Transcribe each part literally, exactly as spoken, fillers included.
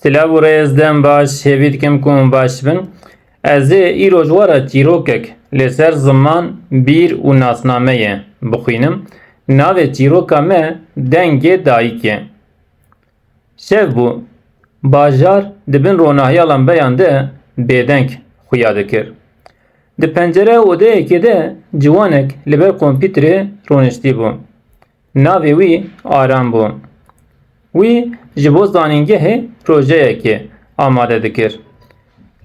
Silav û rêz, dem baş, hêvî dikim ku hûn baş bin. Ez ê îro ji we re çîrokek li ser ziman, bîr û nasnameyê bixwînim. Navê çîroka me Dengê Dayikê. Şev bû. Bajar di bin ronahiya lambeyan de bêdeng xuya dikir. Di pencereya odeyekê de ciwanek li ber kompîterê rûniştî bû. Navê wî Aram bû. Wî ji bo zanîngehê projeyekê amade dikir.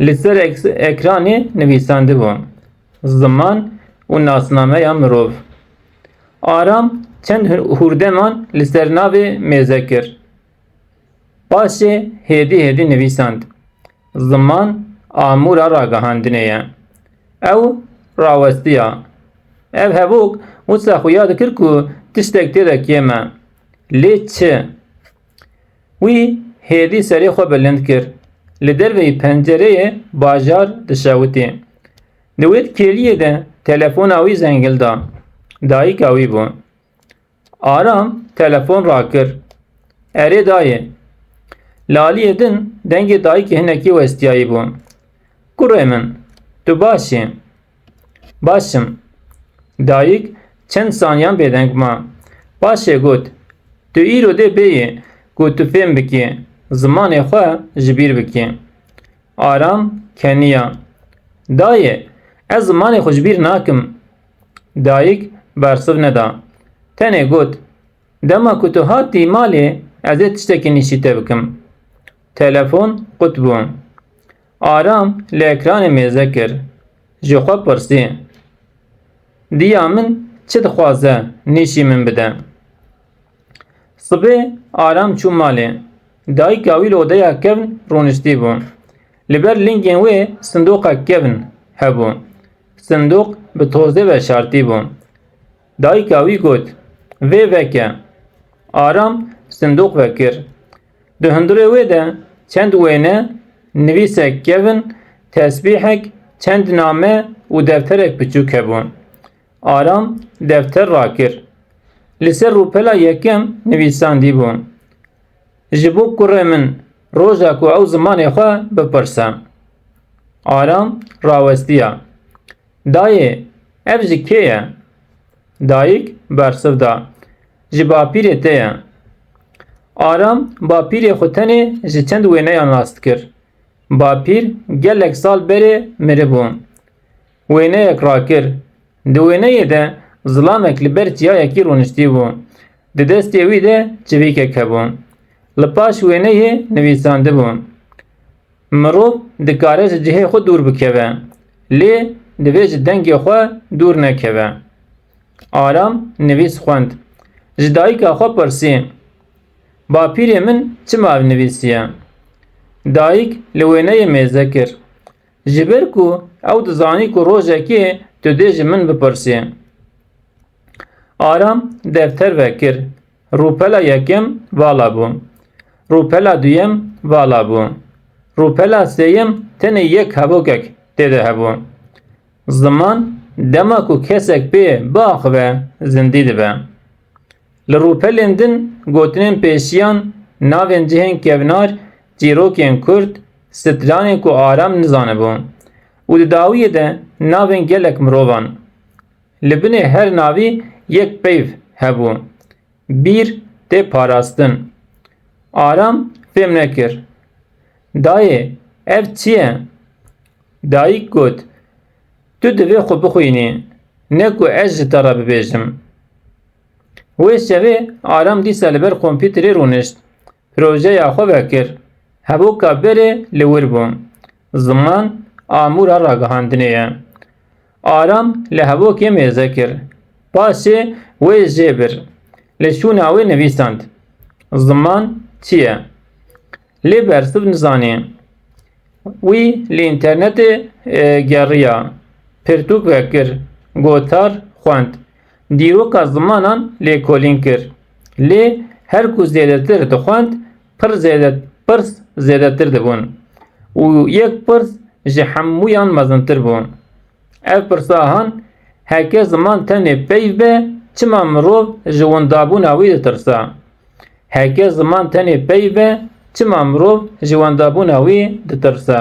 Li ser ek-, ekranê nivîsandibû: Ziman û nasnameya mirov. Aram çend hû-, hûrdeman li ser navê mêze kir. Paşê hêdî hêdî nivîsand: Ziman amûra ragihandinê ye. Ew rawestiya. Ev hevok wisa xuya dikir ku tiştek tê de kêm e. Lê çi? Wî hêdî serê xwe bilind kir. Li derveyî pencereyê bajar dişewitî. Di wê kêliyê de telefona wî zengil da. Dayika wî bû. Aram telefon rakir. Erê dayê. Li aliyê din dengê dayikê hinekî westiyayî bû. Kurê min, tu baş î? Baş im. Dayik çend saniyan bêdeng ma. Paşê got: Tu îro dê bêyî ku tu fêm bikî, zimanê xwe ji bîr bikî. Aram keniya. Dayê, ez zimanê xwe ji bîr nakim. Dayik bersiv neda. Tenê got: Dema ku tu hatî malê, ez ê tiştekî nîşî te bikim. Telefon qut bû. Aram li ekranê mêze kir. Ji xwe pirsî: Diya min çi dixwaze, nîşî min bide. Sibê Aram çû malê. Dayika wî li odeya kevn rûniştî bû. Li ber lingên wê sindoqek kevn hebû. Sindoq bi tozê veşartî bû. Dayika wî got: Vê veke. Aram sindoq vekir. Di hundirê wê de çend wêne, nivîsek kevn, tesbîhek, çend name û defterek piçûk hebûn. Aram defter rakir. Li ser rûpela yekem nivîsandî bû: Ji bo kurê min, roja ku ew zimanê xwe bipirse. Aram rawestiya. Dayê, ev ji kê ye? Dayik bersiv da: Ji bapîrê te ye. Aram bapîrê xwe tenê ji çend wêneyan nas dikir. Bapîr gelek sal berê miribû. Wêneyek rakir. Di wêneyê de zilamek li ber çiyayekî rûniştî bû. Di destê wî de çivîkek hebû. Li paş wêneyê nivîsandibû: Mirov dikare ji cihê xwe dûr bikeve, lê divê ji dengê xwe dûr nekeve. Aram nivîs xwend. Ji dayika xwe pirsî: Bapîrê min çima ev nivîsiye? Dayik li wêneyê mêze kir. Ji ber ku ew dizanî ku rojekê tu dê ji min bipirsî. Aram defter vekir. Rûpela yekem vala bû. Rûpela duyem vala bû. Rûpela sêyem tenê yek hevokek tê de hebû. Ziman dema ku kesek pê biaxive, zindî dibe. Li rûpelên din gotinên pêşiyan, navên cihên kevnar, çîrokên kurt, stranên ku Aram nizanibû û di dawiyê de navên gelek mirovan. Li binê her navî yek peyv hebû. Bîr tê parastin. Aram fêm nekir. Dayê, ev çi ye? Dayik got: Tu divê xwe bixwînî, ne ku ez ji te re bibêjim. Wê şevê Aram dîsa li ber kompîterê rûnişt. Projeya xwe vekir. Hevoka berê li wir bû. Ziman amûra ragihandinê ye. Aram li hevokê mêze kir. Paşê wê jê bir. Li şûna wê nivîsand: Ziman çi ye? Lê bersiv nizanî. Wî li înternetê, e, geriya, pirtûk vekir, gotar xwend. Dîroka zimanan lêkolîn kir. Lê her ku zêdetir dixwend, pir zêde-, pirs zêdetir dibûn û yek pirs ji hemûyan mezintir bû. Ev pirsa han: Heke ziman tenê peyv be, çima mirov ji windabûna wî ditirsa? Heke ziman tenê peyv be, Çima mirov ji wendabûna wî ditirse?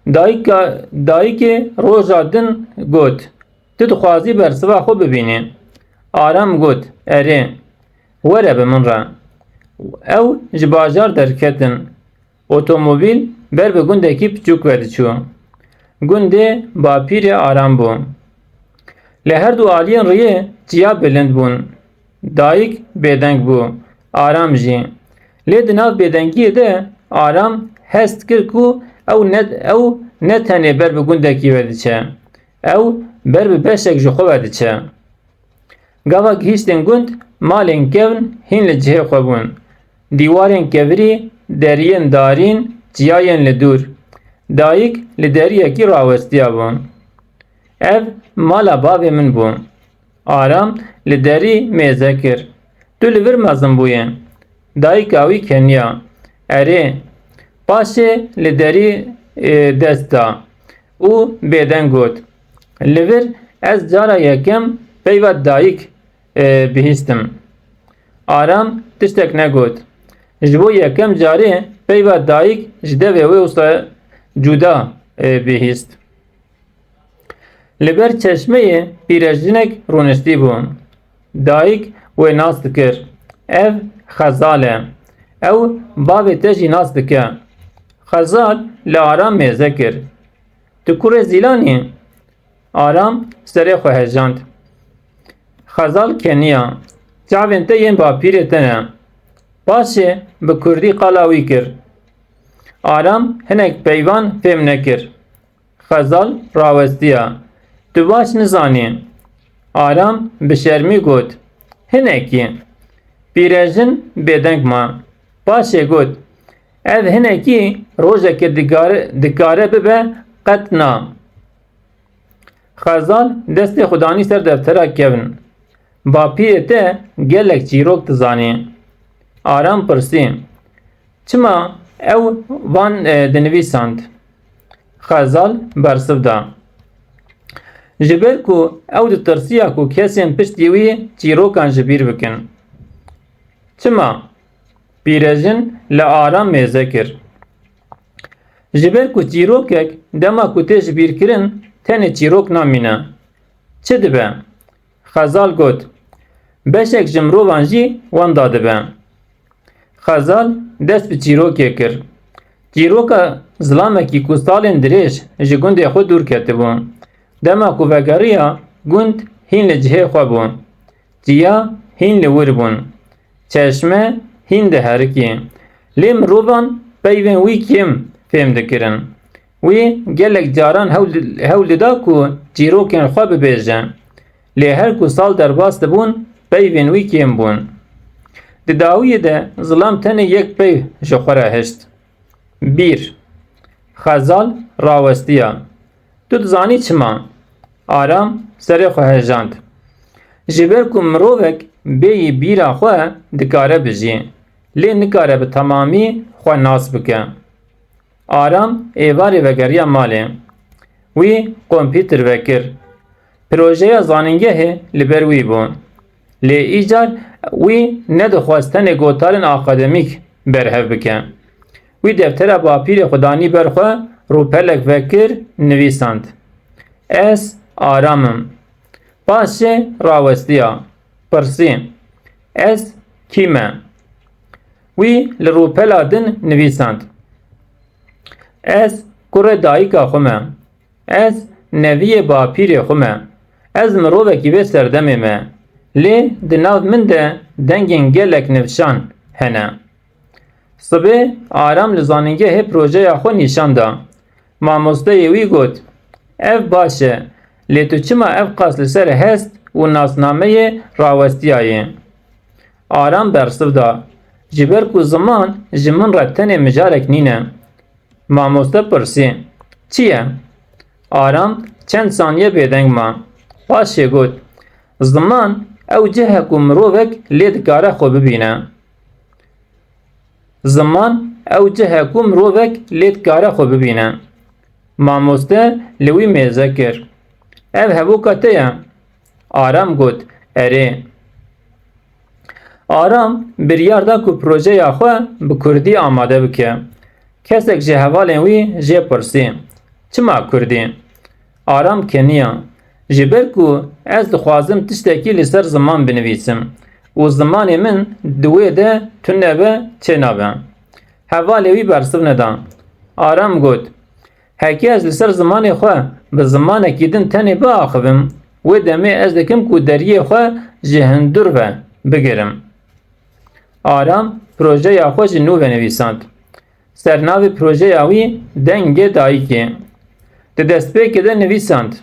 Dayika, dayikê roja din got, "Tu dixwazî bersiva xwe bibînî?" Aram got, "Erê, were bi min re." Ew ji bajar derketin. Otomobîl ber bi gundekî piçûk ve diçû. Gundê bapîrê Aram bû. Li her du aliyên riyê çiya bilind bûn. Dayik bêdeng bû, Aram jî. Lê di nav bêdengiyê de Aram hest kir ku ew ne, ew ne tenê ber bi gundekî ve diçe. Ew ber bi beşek ji xwe ve diçe. Gava gihîştin gund, malên kevn hîn li cihê xwe bûn. Dîwarên kevirî, deriyên darîn, çiyayên li dûr. Dayik li deriyekî rawestiya bû. "Ev mala bavê min bû." Aram li derî mêze kir. "Tu li vir mezin bûyî." Dayika wî keniya. "Erê." Paşê li derî, e, dest da û bêdeng got, "Li vir ez cara yekem peyva dayik, e, bihîstim." Aram tiştek negot. Ji bo yekem carê peyva dayik ji devê wê wisa cuda, e, bihîst. Li ber çeşmeyê pîrejînek rûniştî bû. Dayik wê nas dikir. "Ev Xezal e. Ew bavê te jî nas dike." Xezal li Aram mêze kir. "Tu kurê Zîlan î?" Aram serê xwe hejand. Xezal keniya. "Çavên te yên bapîrê te ne." Paşê bi kurdî qala wî kir. Aram hinek peyvan fêm nekir. Xezal rawestiya. "Tu baş nizanî." Aram bi şermî got, "Hinekî." Pîrejin bêdeng ma. Paşê got, "Ev hinekî rojekê dikare, dikare bibe, qet na." Xezal destê xwe danî ser deftera kevn. "Bapîrê te gelek çîrok dizanî." Aram pirsî, "Çima ew van, e, dinivîsand?" Xezal bersiv da, "Ji ber ku ew ditirsiya ku kesên piştî wî çîrokan ji bîr bikin." "Çima?" Pîrejin li Aram mêze kir. "Ji ber ku çîrokek dema ku tê ji bîr kirin, tenê çîrok namîne. Çi dibe?" Xezal got, "Beşek ji mirovan jî wenda dibe." Xezal dest bi çîrokê kir. Çîroka zilamekî ku salên dirêj ji gundê xwe dûr ketibû. Dema ku vegeriya, gund hîn li cihê xwe bû. Çiya hîn li wir bûn. Çeşme hîn diherikî. Lê mirovan peyvên wî kêm fêm dikirin. Wî gelek caran hewl, hewl dida ku çîrokên xwe bibêje. Lê her ku sal derbas dibûn, peyvên wî kêm bûn. Di dawiyê de zilam tenê yek peyv ji xwe re hişt. Bîr. Xezal rawestiya. Tu dizanî çima? Aram serê xwe hejand. Ji ber ku mirovek bêyî bîra xwe dikare bijî, lê nikare bi temamî xwe nas bike. Aram êvarê vegeriya malê. Wî kompîtir vekir. Projeya zanîngehê li ber wî bû. Lê îcar wî nedixwest tenê gotarên akademîk berhev bike. Wî deftera bapîrê xwe danî ber xwe, rûpelek vekir, nivîsand, "Ez Aram im." Paşê rawestiya, pirsî, "Ez kî me?" Wî li rûpela din nivîsand, "Ez kurê dayika xwe me. Ez neviyê bapîrê xwe me. Ez mirovekî vê serdemê me. Lê di nav min de dengên gelek nifşan hene." Sibê Aram li zanîngehê projeya xwe nîşan da. Mamosteyê wî got, "Ev baş e, lê tu çima ev qas li ser hest û nasnameyê rawestiyayê?" Aram bersiv da, "Ji ber ku ziman ji min re tenê mijarek nîne." Mamoste pirsî, "Çi ye?" Aram çend saniye bêdeng ma. Paşê got, "Ziman ew cih e ku mirovek lê dikare xwe bibîne." Ziman ew cih e ku mirovek lê dikare xwe bibîne. Mamoste li wî mêze kir, "Ev hevoka te ye?" Aram got, "Erê." Aram biryar da ku projeya xwe bi kurdî amade bike. Kesek ji hevalên wî jê pirsî, "Çima kurdî?" Aram keniya, "Ji ber ku ez dixwazim tiştekî li ser ziman binivîsim û zimanê min di wê de tune be, çênabe." Hevalê wî bersiv neda. Aram got, "Heke ez li ser zimanê xwe bi zimanekî din tenê biaxivim, wê demê ez dikim ku deriyê xwe ji hundir ve bigirim." Aram projeya xwe ji nû venivîsand. Sernavê projeya wî Dengê Dayikê. Di destpêkê de nivîsand,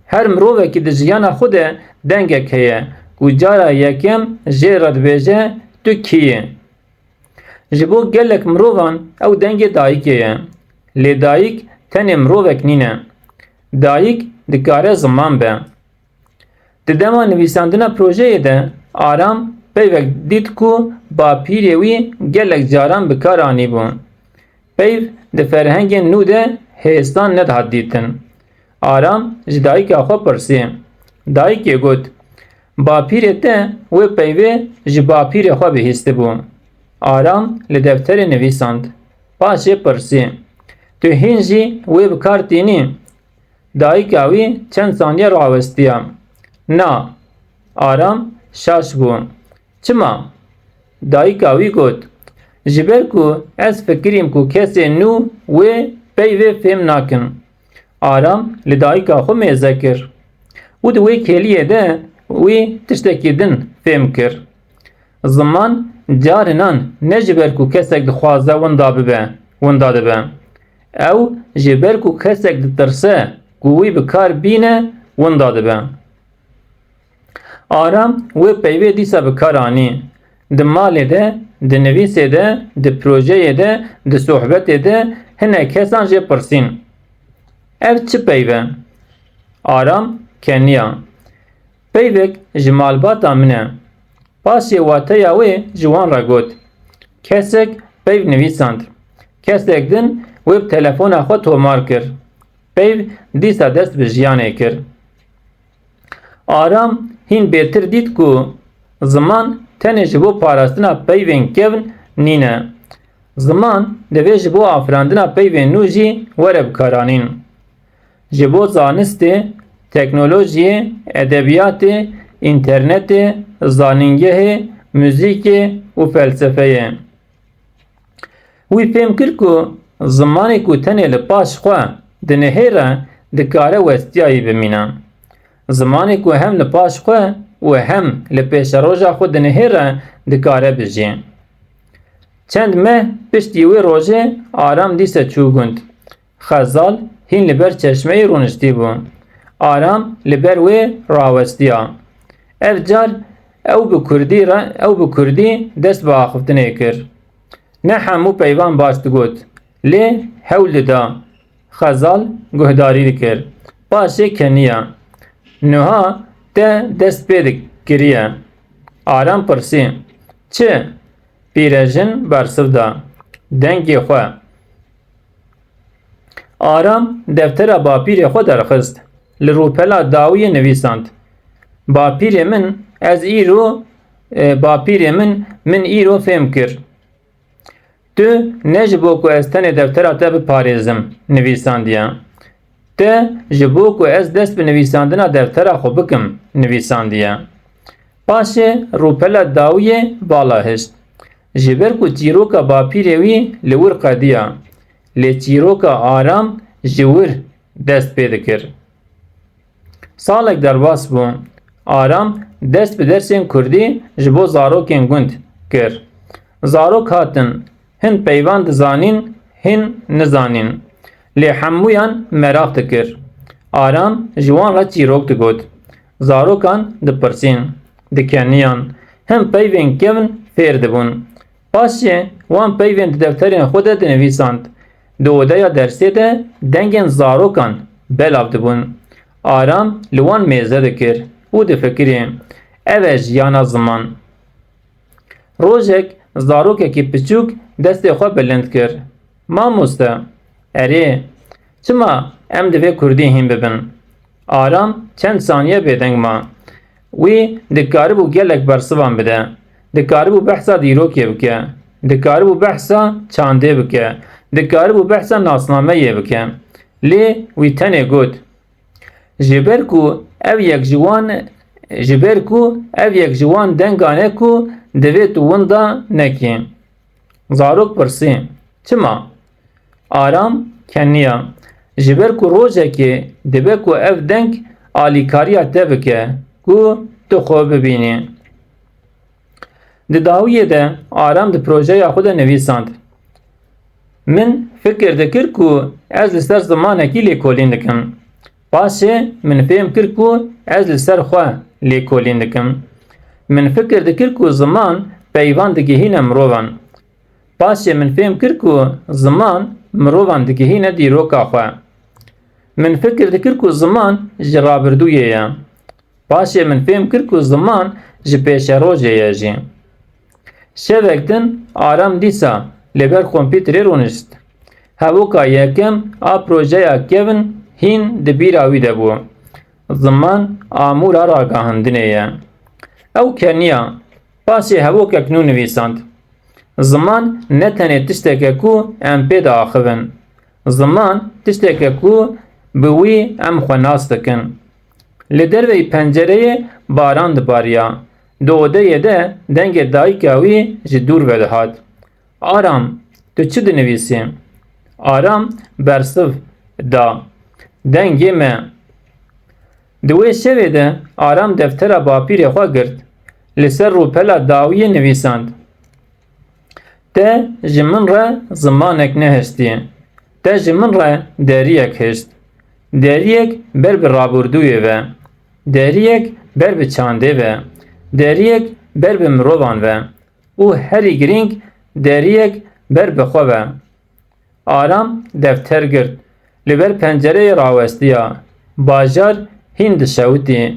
"Her mirovekî di jiyana xwe de dengek heye ku cara yekem jê re dibêje, 'Tu kî yî?'" Ji bo gelek mirovan ew dengê dayikê ye. Lê dayik tenê mirovek nîne. Dayik dikare ziman be. Di dema nivîsandina projeyê de Aram peyvek dît ku bapîrê wî gelek caran bi kar anîbû. Peyv di ferhengên nû de hêsan nedihat dîtin. Aram ji dayika xwe pirsî. Dayikê got, "Bapîrê te wê peyvê ji bapîrê xwe bihîstibû." Aram li defterê nivîsand. Paşê pirsî, "Tu hîn jî wê bi kar tînî?" Dayika wî çend saniye rawestiya. "Na." Aram şaş bû. "Çima?" Dayika wî got, "Ji ber ku ez fikirîm ku kesên nû wê peyvê fêm nakin." Aram li dayika xwe mêze kir û di wê kêliyê de wî tiştekî din fêm kir. Ziman carinan ne ji ber ku kesek dixwaze winda bibe, winda dibe. Ew ji ber ku kesek ditirse ku wî bi kar bîne, winda dibe. Aram wê peyvê dîsa bi kar anî. Di malê de, di nivîsê de, di projeyê de, di sohbetê de hinek kesan jê pirsîn, "Ev çi peyv e?" Aram keniya. "Peyvek ji malbata min e." Paşê wateya wê ji wan re got. Kesek peyv nivîsand. Kesek din wê bi telefona xwe tomar kir. Peyv dîsa dest bi jiyanê kir. Aram hîn bêtir dît ku ziman tenê ji bo parastina peyvên kevn nîne. Ziman divê ji bo afirandina peyvên nû jî were bikaranîn. Ji bo zanistê, teknolojiyê, edebiyatê, înternetê, zanîngehê, muzîkê û felsefeyê. Wî fêm kir ku zimanê ku tenê li paş xwe dinihêre, dikare westiyayî bimîne. Zimanê ku hem li paş xwe û hem li pêşeroja xwe dinihêre, dikare bijî. Çend meh piştî wê rojê Aram dîse çû gund. Xezal hîn li ber çeşmeyê rûniştî bû. Aram li ber wê rawestiya. Ev car ew bi kurdî re, ew bi kurdî dest bi axiftinê kir. Ne hemû peyvan baş digot, lê hewl dida. Xezal guhdarî dikir. Paşê keniya. Nuha te dest pê dikiriye. Aram pirsî, "Çi?" Pîrejin bersiv da. Dengê xwe. Aram deftera bapîrê xwe derxist. Li rûpela dawiyê nivîsand. Bapîrê min, ez îro, e, bapîrê min, min îro fêm kir. Tu ne ji bo ku ez tenê deftera te biparêzim, nivîsandiye. Te ji bo ku ez dest bi nivîsandina deftera xwe bikim, nivîsandiye. Paşê rûpela dawiyê vala hişt. Ji ber ku çîroka bapîrê wî li wir qediya, lê çîroka Aram ji wir dest pê dikir. Salek derbas bû. Aram dest bi dersên kurdî ji bo zarokên gund kir. Zarok hatin, hin peyvan dizanîn, hin nizanîn. Lê hemûyan meraq dikir. Aram ji wan re çîrok digot. Zarokan dipirsîn, dikeniyan, hin peyvên kevn fêr dibûn. Paşê wan peyvên di defterên xwe de dinivîsand. Di odeya dersê de dengên zarokan belav dibûn. Aram li wan mêze dikir û difikirî, "Ev e jiyana ziman." Rojek zarokekî piçûk destê xwe bilind kir. "Mamoste, erê, çima em divê kurdî hîn bibin?" Aram çend saniye bêdeng ma. Wî dikaribû gelek bersivan bide. Dikaribû behsa dîrokê bike. Dikaribû behsa çandê bike. Dikaribû behsa nasnameyê bike. Lê wî tenê got, ji ber ku ev yek ji wan, ji ber ku ev yek ji wan dengan e ku divê tu winda nekî. Zarok pirsî, çima? Aram keniya. Ji ber ku rojekê dibe ku ev deng alîkariya te bike ku tu xwe bibînî. Di dawiyê de Aram di projeya xwe de nivîsand, Min fikir dikir ku ez li ser zimanekî lêkolîn dikim. Paşê min fêm kir ku ez li ser xwe lêkolîn dikim. Min fikir dikir ku ziman peyvan digihîne mirovan. Paşê min fêm kir ku ziman mirovan digihîne dîroka xwe. Min fikir dikir ku ziman ji rabirdûyê ye. Paşê min fêm kir ku ziman ji pêşerojê ye jî. Şevek din Aram dîsa li ber kompîterê rûnişt. Hevoka yekem a projeya kevin hîn di bîra wî de bû. Ziman amûra ragahandinê ye. Ew keniya. Paşê hevokek nû nivîsand. Ziman ne tenê tiştek e ku em pê diaxivin. Ziman tiştek e ku bi wî em xwe nas dikin. Li derveyî pencereyê baran dibariya. Di odeyê de dengê dayika wî ji dûr ve dihat. Aram, tu çi dinivîsî? Aram bersiv da. Dengê me. Di wê şevê de Aram deftera bapîrê xwe girt. Li ser rûpela dawiyê nivîsand. Te ji min re zimanek nehiştî. Te ji min re deriyek hişt. Deriyek ber bi rabûrdûyê ve. Deriyek ber bi çandê ve. Deriyek ber bi mirovan ve. Û herî girîng deriyek ber bi xwe ve. Aram defter girt. Li ber pencereyê rawestiya. Bajar hîn dişewitî.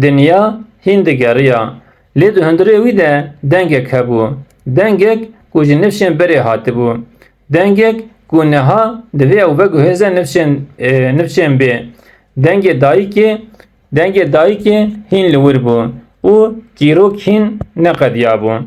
Dinya hîn digeriya. Lê di hundirê wî de dengek hebû. Dengek ku ji nifşên berê hatibû. Dengek ku niha divê ew veguhêze nifşên, e, nifşên bê. Dengê dayikê, dengê dayikê hîn li wir bû û kîrok hîn neqediyabû.